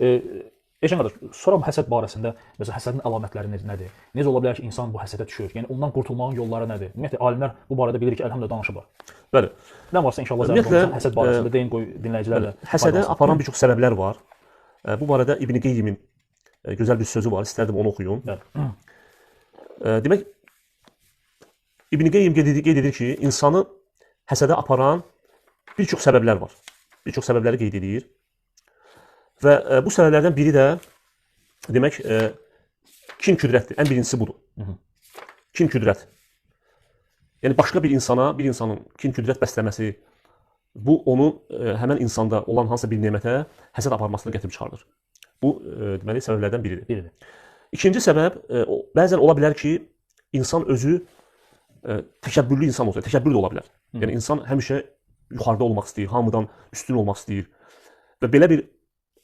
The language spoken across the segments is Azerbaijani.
Elşən qardaş, sonra bu həsəd barəsində, məsələn, həsədin əlamətləri nədir? Necə ola bilər ki, insan bu həsədə düşür? Yəni ondan qurtulmağın yolları nədir? Ümumiyyətlə alimlər bu barədə bilirik ki, əlhəmdülillah danışıblar. Bəli. Nə varsa inşallah zəhmət olmasa həsəd barəsində deyin, qoy dinləyicilər də. Həsədə aparan bir çox səbəblər var. Bu barədə İbn Qeyyimin gözəl bir sözü var. İstərdim onu oxuyum. Bəli. Demək, İbn Qeyyim qeyd edir ki, insanı həsədə aparan bir çox səbəblər var. Bir çox səbəbləri qeyd edir. Və bu səbəblərdən biri də demək, kin küdrətdir. Ən birincisi budur. Kin küdrət. Yəni başqa bir insana, bir insanın kin küdrət bəsləməsi, bu onu həmən insanda olan hansısa bir nemətə həsəd aparmasını gətirib çıxardır. Bu deməli səbəblərdən biridir. İkinci səbəb, bəzən ola bilər ki, insan özü təkəbbürlü insan olsa, təkəbbür də ola bilər. Yəni insan həmişə yuxarıda olmaq istəyir, hamıdan üstün olmaq istəyir. Və belə bir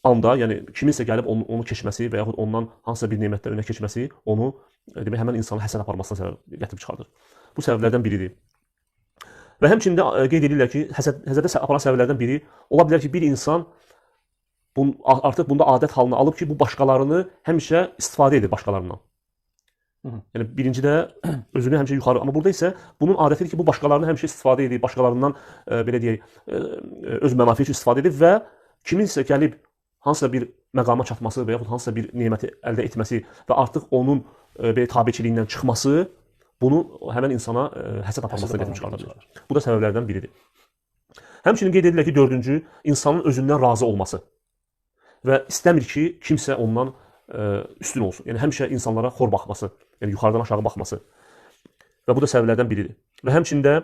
anda, yəni kiminsə gəlib onu keçməsi və yaxud ondan hansısa bir nemətdə önə keçməsi onu demək həmən insanın həsəd aparmasına səbəb gətirib çıxardır. Bu səbəblərdən biridir. Və həmçinin də qeyd edirlər ki, həsədə aparan səbəblərdən biri ola bilər ki, bir insan artıq bunda adət halını alıb ki, bu başqalarını həmişə istifadə edir başqalarından. Yəni birinci də özünü həmişə yuxarı, amma burada isə bunun adətidir ki, bu başqalarını həmişə istifadə edir, başqalarından belə deyək, öz mənafi üçün istifadə edir və kiminsə gəlib hansısa bir məqama çatması və yaxud hansısa bir neməti əldə etməsi və artıq onun belə tabeçiliyindən çıxması bunu həmən insana həsəd aparmasına gətirib çıxarda bilər. Bu da səbəblərdən biridir. Həmçinin qeyd edirlər ki, dördüncü, insanın özündən razı olması və istəmir ki, kimsə ondan üstün olsun. Yəni həmişə insanlara xor baxması, yəni yuxarıdan aşağı baxması və bu da səbəblərdən biridir. Və həmçinin də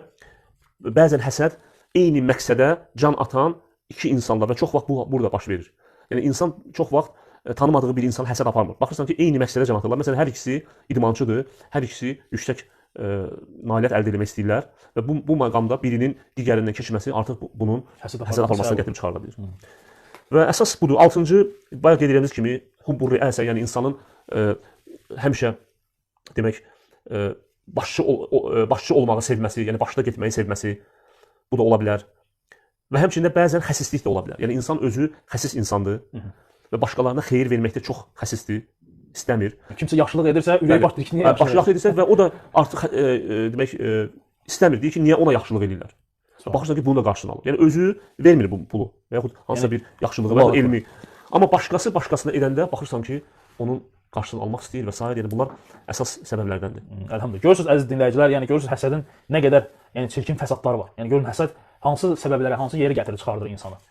bəzən həsəd eyni məqsədə can atan iki insanlar və çox vaxt bu burada baş verir. Yəni insan çox vaxt tanımadığı bir insan həsəd aparmır. Baxırsan ki, eyni məqsədə can atırlar. Məsələn, hər ikisi idmançıdır, hər ikisi yüksək nailiyyət əldə etmək istəyirlər və bu məqamda birinin digərindən keçməsi artıq bunun həsəd aparmasına gətirib çıxarda bilir. Və əsas budur. Altıncı, bayaq qeyd etdiyimiz kimi, hubbur riəsə, yəni insanın həmişə demək başçı olmağı sevməsi, yəni başda getməyi sevməsi, bu da ola bilər. Və həmçinin də bəzən xəsislik də ola bilər. Yəni insan özü xəsis insandır və başqalarına xeyir verməkdə çox xəsisdir, istəmir. Kimsə yaxşılıq edirsə, ürəyi başlayır ki, niyə yaxşılıq edirsə və o da artıq demək istəmir, deyir ki, niyə ona yaxşılıq edirlər. Baxırsan ki, bunu da qarşısını alır. Yəni özü vermir bu pulu və yaxud hansısa bir yaxşılığı və yaxud elmi. Amma başqası başqasına edəndə baxırsan ki, onun qarşısını almaq istəyir və s. Yəni bunlar əsas səbəblərdəndir. Əlhamdülillah. Görürsünüz əziz dinləyicilər, yəni görürsünüz həsədin nə qədər yəni çirkin fəsadları var. Yəni görün həsəd hansı səbəblərə, hansı yerə gətirir çıxardır insanı.